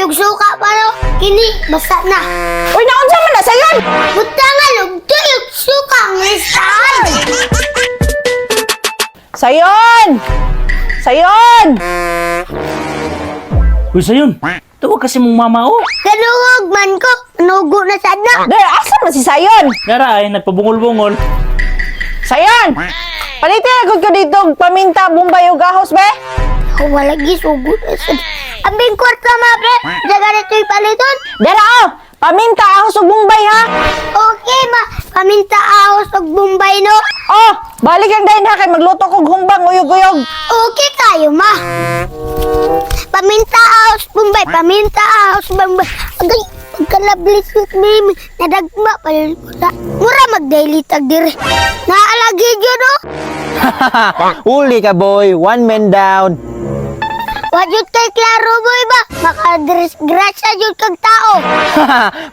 Tuyog suka pa no. Kini, basta na. Uy, naunsa man na sayon? Butangan og tuyog suka ang listahan. Sayon! Sayon! Uy, sayon. Tawag kasi mong mama, oh. Kanungog man ko, manugo na sad na. Dere, asa man si Sayon? Dara ay, nagpabungol-bungol. Sayon! Palitin na ko dito og paminta, Bombay ug ahos be. Ako wala gisugo na sad. Ambing kwarta ma pre, jaga na to'y paliton. Dara oh, paminta ahos ug Bombay ha. Okay ma, paminta ahos og Bombay no. Oh, balik ang dayon ha kay magluto kog humbang uyog-uyog. Okay kayo ma. Paminta ahos Bombay, paminta ahos Bombay. Agay, pagkalablis with mimi, nadagma pa yun ko sa. Mura mag-daily tag diri. Naalagi yun oh. Uli ka boy, one man down. Wajud kay klaro boy ba? Makadisgrasya jud kag tao.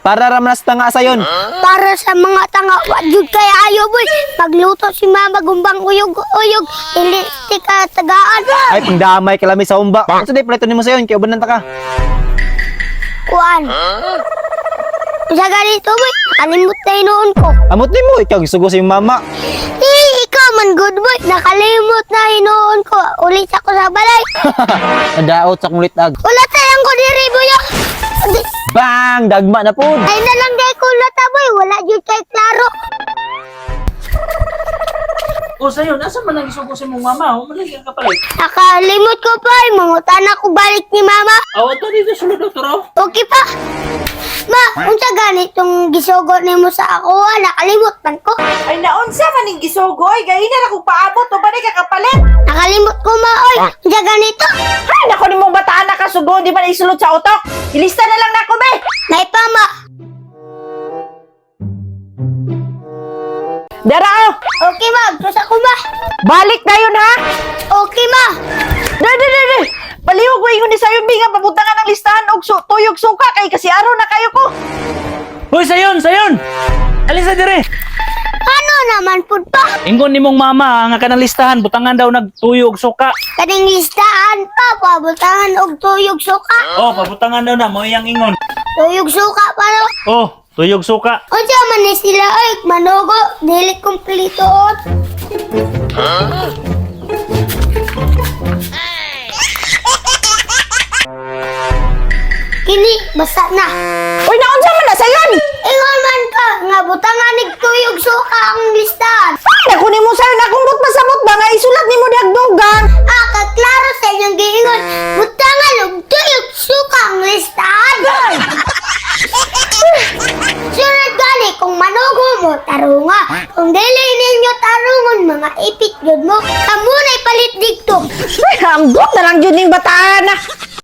Para ramnas ta nga sayon. Para sa mga tanga, wajud kay ayo boy. Magluto si mama gumbang uyog-uyog, dili ti ka tagaan. Ay pangdamay kalami sa humba. Unsa day paliton nimo sayon kay uban ta ka. Kuan. Sa ganito boy, nakalimot na hinuon ko. Amot nimo ikaw gisugo sa imong mama. Eh, ikaw man good boy, nakalimot na hinuon ko. Ulit ako sa balay. Nadaot sa kong litag. Ulat na lang ko diri boy. Oh. Bang, dagma na pud. Ay na lang dahil ko lata boy, wala jud kay klaro. Oh, sayon, asa man ang isugo sa mong mama? Oh, malagi ka kapalit. Nakalimot ko pa, ay, mangutan ako balik ni mama. Aw, ato dito sulod, doktor, oh. Okay pa. Ma, unsa ganitong gisugo nimo sa ako? Ah, nakalimot man ko. Ay naunsa man ning gisugoy, gayina ra kog paabot o balik ka kapalit. Nakalimot ko ma, oy. Unsa ganito? Ay nako nimong bataan na kasugo, di ba na isulod sa utok? Ilista na lang nako be. Nay pa ma. Dara oh, Okay ma, tus ako ma. balik dayon ha. Okay ma. Dere dere dere. Palihog ko ingon ni sayon bi nga pabutangan ang listahan og tuyog suka kay kasi araw na kayo ko. Uy, sayon, sayon! Alisa dire. Ano naman pud pa? Ingon ni mong mama nga kanang listahan, butangan daw nagtuyog suka. Kaning listahan pa, pabutangan og tuyog suka. Oh, pabutangan daw na mo iyang ingon. Tuyog suka pa no. Oh, tuyog suka. Unsa man ni sila oy, manugo, dili kumpleto. Kini basta na. Uy naunsa man na sayon? Ingon man ka nga butangan nig tuyog suka ang listahan. Ay nako nimo sayon akong but pasabot ba nga isulat nimo dagdugang. Ah, kaklaro sa inyong giingon, butangan og tuyog suka ang listahan. Sunod gani kung manugo mo, tarunga. Kung dili ninyo tarungon, mga ipit yun mo. Kamuna'y palit dito. Ay, ambot na lang jud ning bataan na.